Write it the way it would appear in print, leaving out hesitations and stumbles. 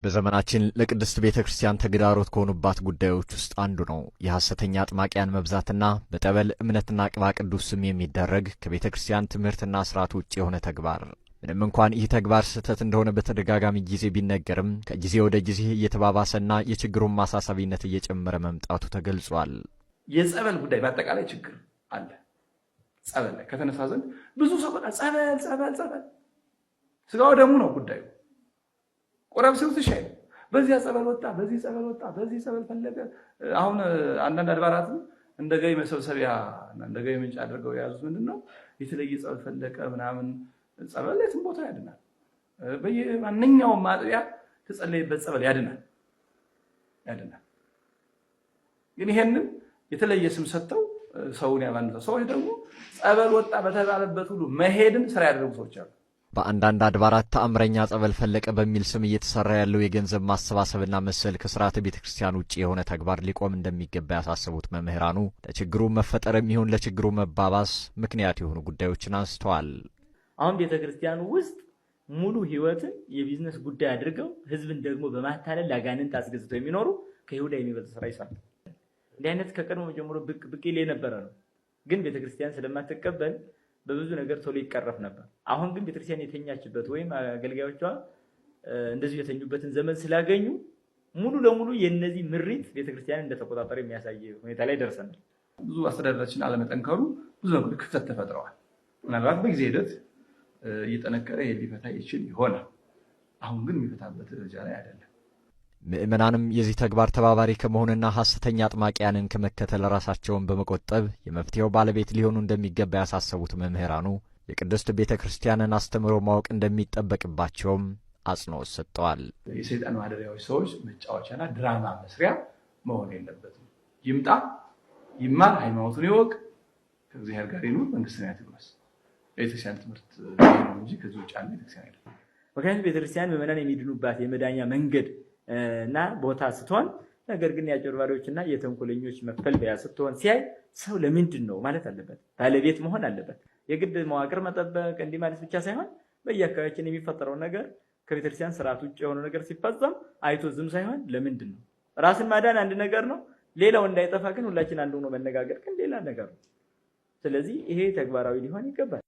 በዘመናችን ለቅድስት ቤተ ክርስቲያን ተግዳሮት ከሆኑባት ጉዳዮች ውስጥ አንዱ ነው የሐሰተኛ አጥማቂያን መብዛትና በጠበል እምነትና ቅባ ቅዱስ ስም የሚደረግ ከቤተ ክርስቲያን ትምህርትና ስርዓት ውጭ የሆነ ተግባር። ምንም እንኳን ይህ ተግባር ስህተት እንደሆነ በተደጋጋሚ ጊዜ ቢነገርም፣ ከጊዜ ወደ ጊዜ እየተባባሰና የችግሩን ማሳሰቢነት እየጨመረ መምጣቱ ተገልጿል። የጸበል ጉዳይ በአጠቃላይ ችግር አለ። ጸበል ላይ ከተነሳ ዘንድ ብዙ ሰው በቃ ጸበል፣ ጸበል፣ ጸበል፣ ስጋው ደሙ ነው ጉዳዩ። ቆረብ ሲሉት እሺ አይልም። በዚያ ጸበል ወጣ፣ በዚህ ጸበል ወጣ፣ በዚህ ጸበል ፈለገ። አሁን አንዳንድ አድባራትም እንደ ገቢ መሰብሰቢያ፣ እንደ ገቢ ምንጭ አድርገው የያዙት ምንድን ነው? የተለየ ጸበል ፈለቀ ምናምን። ጸበል የትም ቦታ ያድናል። በየማንኛውም ማጥቢያ ተጸለይበት ጸበል ያድናል፣ ያድናል። ግን ይሄንን የተለየ ስም ሰጥተው ሰውን ያባንዛል። ሰዎች ደግሞ ጸበል ወጣ በተባለበት ሁሉ መሄድን ስራ ያደረጉ ሰዎች አሉ። በአንዳንድ አድባራት ተአምረኛ ጸበል ፈለቀ በሚል ስም እየተሰራ ያለው የገንዘብ ማሰባሰብና መሰል ከስርዓተ ቤተ ክርስቲያን ውጭ የሆነ ተግባር ሊቆም እንደሚገባ ያሳሰቡት መምህራኑ፣ ለችግሩ መፈጠር የሚሆን ለችግሩ መባባስ ምክንያት የሆኑ ጉዳዮችን አንስተዋል። አሁን ቤተ ክርስቲያኑ ውስጥ ሙሉ ሕይወትን የቢዝነስ ጉዳይ አድርገው፣ ህዝብን ደግሞ በማታለል ለአጋንንት አስገዝተው የሚኖሩ ከይሁዳ የሚበልጥ ስራ ይሰራል። እንዲህ አይነት ከቀድሞ ጀምሮ ብቅ ብቅ ይል የነበረ ነው። ግን ቤተክርስቲያን ስለማትቀበል በብዙ ነገር ቶሎ ይቀረፍ ነበር። አሁን ግን ቤተክርስቲያን የተኛችበት ወይም አገልጋዮቿ እንደዚሁ የተኙበትን ዘመን ስላገኙ ሙሉ ለሙሉ የእነዚህ ምሪት ቤተክርስቲያን እንደተቆጣጠረ የሚያሳይ ሁኔታ ላይ ደርሰናል። ብዙ አስተዳደራችን አለመጠንከሩ ብዙ ነገሮች ክፍተት ተፈጥረዋል። ምናልባት በጊዜ ሂደት እየጠነከረ ይሄ ሊፈታ ይችል ይሆናል። አሁን ግን የሚፈታበት ደረጃ ላይ አይደለም። ምዕመናንም የዚህ ተግባር ተባባሪ ከመሆንና ሐሰተኛ አጥማቂያንን ከመከተል ራሳቸውን በመቆጠብ የመፍትሄው ባለቤት ሊሆኑ እንደሚገባ ያሳሰቡት መምህራኑ፣ የቅድስት ቤተ ክርስቲያንን አስተምህሮ ማወቅ እንደሚጠበቅባቸውም አጽንኦት ሰጥተዋል። የሰይጣን ማደሪያዎች፣ ሰዎች መጫወቻና ድራማ መስሪያ መሆን የለበትም። ይምጣ፣ ይማር፣ ሃይማኖቱን ይወቅ፣ ከእግዚአብሔር ጋር ይኑር፣ መንግስተ ሰማያት ይውረስ። የቤተክርስቲያን ትምህርት ነው እንጂ ከዚህ ውጭ ያለ ቤተክርስቲያን አይደለም። ምክንያቱም ቤተክርስቲያን ምዕመናን የሚድኑባት የመዳኛ መንገድ እና ቦታ ስትሆን፣ ነገር ግን የአጭበርባሪዎች እና የተንኮለኞች መፈልፈያ ስትሆን ሲያይ ሰው ለምንድን ነው ማለት አለበት፣ ባለቤት መሆን አለበት። የግድ መዋቅር መጠበቅ እንዲህ ማለት ብቻ ሳይሆን፣ በየአካባቢያችን የሚፈጠረውን ነገር፣ ከቤተክርስቲያን ስርዓት ውጭ የሆነ ነገር ሲፈጸም አይቶ ዝም ሳይሆን ለምንድን ነው፣ ራስን ማዳን አንድ ነገር ነው። ሌላው እንዳይጠፋ ግን ሁላችን አንድ ሆኖ መነጋገር ግን ሌላ ነገር ነው። ስለዚህ ይሄ ተግባራዊ ሊሆን ይገባል።